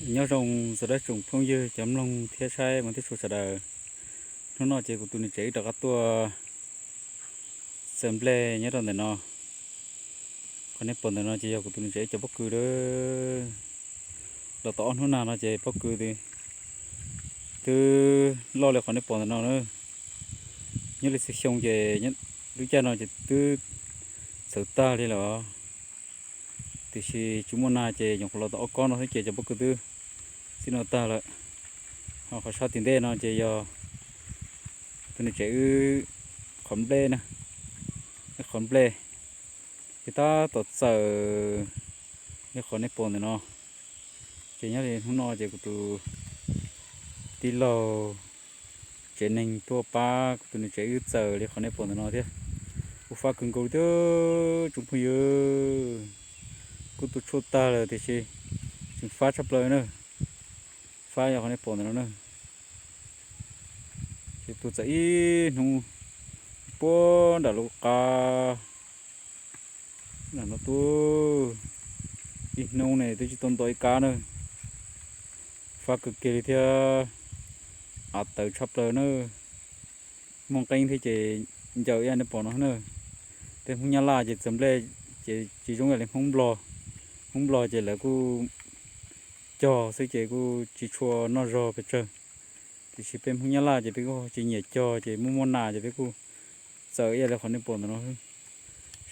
Nyob zoo txog dab tsoom phooj ywg cov mloog thiab saib mus tib tshua sawv daws. Hnub no ces kuv tus niam tsev wb rov qab tuaj txawm nplej nyob rau ntawm no. Qhov nej pom ntawm no ces yog kuv tus niam tsev wb cov pob kws lawm. Los tau ob hnub nag no ces pob kws twb loj li qhov nej pom ntawm no na. Nyob li xyoo ces lub caij no ces twb txawv tag li lawm. Tiam sis tsis muaj nag ces nyuam qhuav los tau ob kob no xwb ces cov pob kws twb txij no tag lawm. Ho qhov sab tim ntej no ces yog tus niam tsev wb qhov nplej na, wb qhov nplej. Ces tab tom txawm li qhov nej pom ntawm no. Ces nyob li hnub no ces kuv tus tij laug tsev neeg tuaj pab kuv tus niam tsev wb txawm li qhov nej pom ntawm no thiab. Kuj fab kawg nkaus li thiab tsoom phooj ywg. Kuj tu tshuaj tag lawm tiam sis tseem fab tshaj plaws na. Fab yog qhov nej pom ntawm no na. Ces tu txawm ib hnub puag nram lub qab no tu ib hnub ne twb tsis tau nto ib kab na. Fab kawg kiag li thiab, av tawv tshaj plaws na. Muaj nqeeb thiab ces ncaws ib yam nej pom no na. Peb Hmoob Nyab Laj ces txawm nplej ces tsis zoo ib yam li Hmoob Nplog. Hmoob Nplog ces lawv kuj cog xwb ces kuj tsis tshua noj zog pes tsawg. Tiam sis peb Hmoob Nyab Laj ces peb kuj tsis nyiam cog ces muaj muaj nas ces peb kuj txawm ib yam li qhov nej pom ntawm no.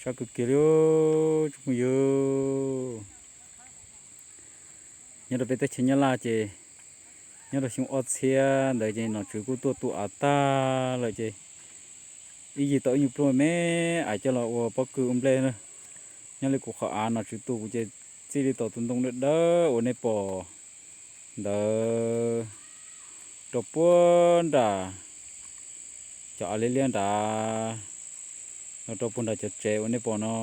Sab kawg kiag li tsoom phooj ywg. Nyob rau peb teb chaws Nyab Laj ces nyob rau xyoo ob txhiab ntawd ces nom tswv kuj tuaj tu av tag lawm ces ib yig tau ib nyuag pluaj me av coj los ua pob kws ua nplej na. Nyob li kuv qhov av nom tswv tu kuv ces txij li tom tus ntoo dawb dawb uas nej pom ntawd rau puag nram cov av liab liab nrad, los rau puag nram cov tsev uas nej pom no,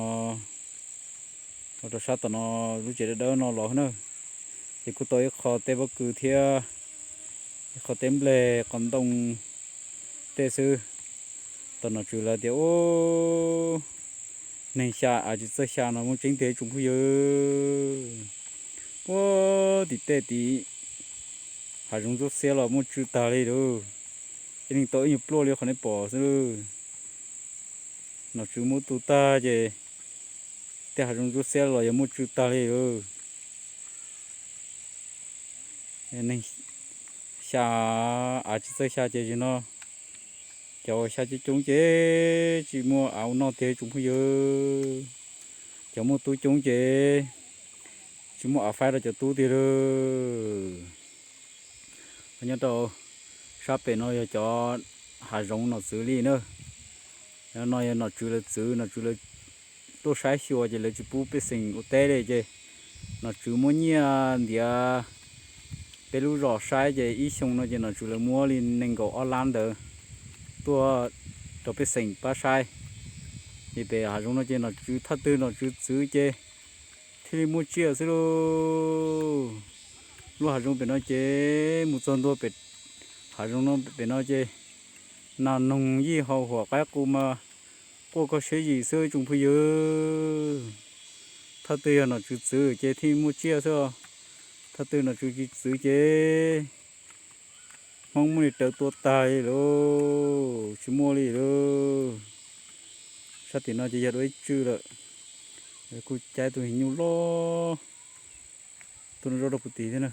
los rau sab tom no lub tsev dawb dawb no los na. Ces kuj tau ib qho teb pob kws thiab ib qho teb nplej qos ntoo tej xwb. Tos nom tswv lawv tias ub, neeg xya av tsis txawj xya no muaj tseeb tiag tsoom phooj ywg. Puag tim tej tid hav zoov ntxuab xiab los muaj tsw tag li lauj. Ib leeg tau ib nyuag pluaj li qhov nej pom xwb lauj. Nom tswv muab tu tag ces tej hav zoov ntxuab xiab los yog muaj tsw tag li lauj. Neeg xya av tsis txawj xya ces zaum no cov uas xya coob coob ces tsis muaj av ua noj tiag tsoom phooj ywg. Cov muaj tub coob ces tsis muaj av faib rau cov tub tiag lauj. Nyob rau sab pem no yog cov hav zoov nom txwv li na. No yog nom tswv lawv txwv, nom tswv lawv tuaj saib xyuas ces lawv tsis pub pej xeem ua teb li ces nom tswv muab nyiaj ntiav peb lub zos saib ces ib xyoo no ces nom tswv lawv muab li nees nkaum ob lab ntawd tuaj rau pej xeem pab saib. Ces pem hav zoov no ces nom tswv thawj twg nom tswv txwv ces thiaj li muaj tsiaj xwb lauj. Lub hav zoov pem no ces mus txog ntua pem hav zoov no pem no ces nas noog yij hau huam qaib qus mas quaj koj siab yim xwb tsoom phooj ywg. Thawj twg yog nom tswv txwv ces thiaj muaj tsiaj xwb. Thawj twg nom tswv tsis txwv ces Hmoob muaj li rawv tua tag li lauj, tsis muaj li lauj. Sab tim no ces yog dua ib tswm lawm, kuj caij tus nyuj loj tuaj noj zaub rau puag tid thiab na.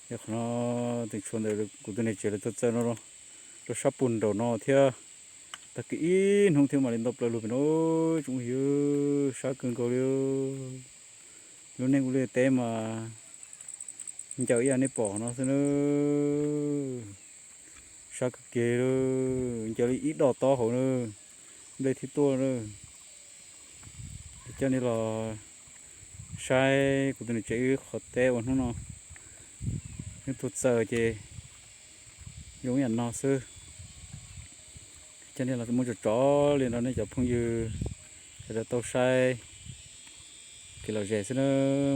Yog qhov no, tus tshuav ntawm kuv tus niam tsev lawv txawj txawj no rau sab puag nraum no thiab. Tag kis ib hnub thiab mam li nto plaws lug pem no tsoom phooj ywg, sab kawg nkaus li. Lub neej ua liaj teb mas ncaws ib yam nej pom no xwb na. Sab kawg kiag li, ncaws li ib dos tob hauv na, nplej thiaj tuaj na. Coj nej los saib kuv tus niam tsev wb qhov teb uas hnub no wb tuaj txawm ces zoo ib yam no xwb. Coj nej los muab tso tso li no nej cov phooj ywg sawv daws tau saib kev lom zem xwb na.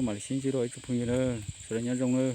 Mam li sib ntsib dua ib tsoom phooj ywg na, sawv daws nyob zoo na.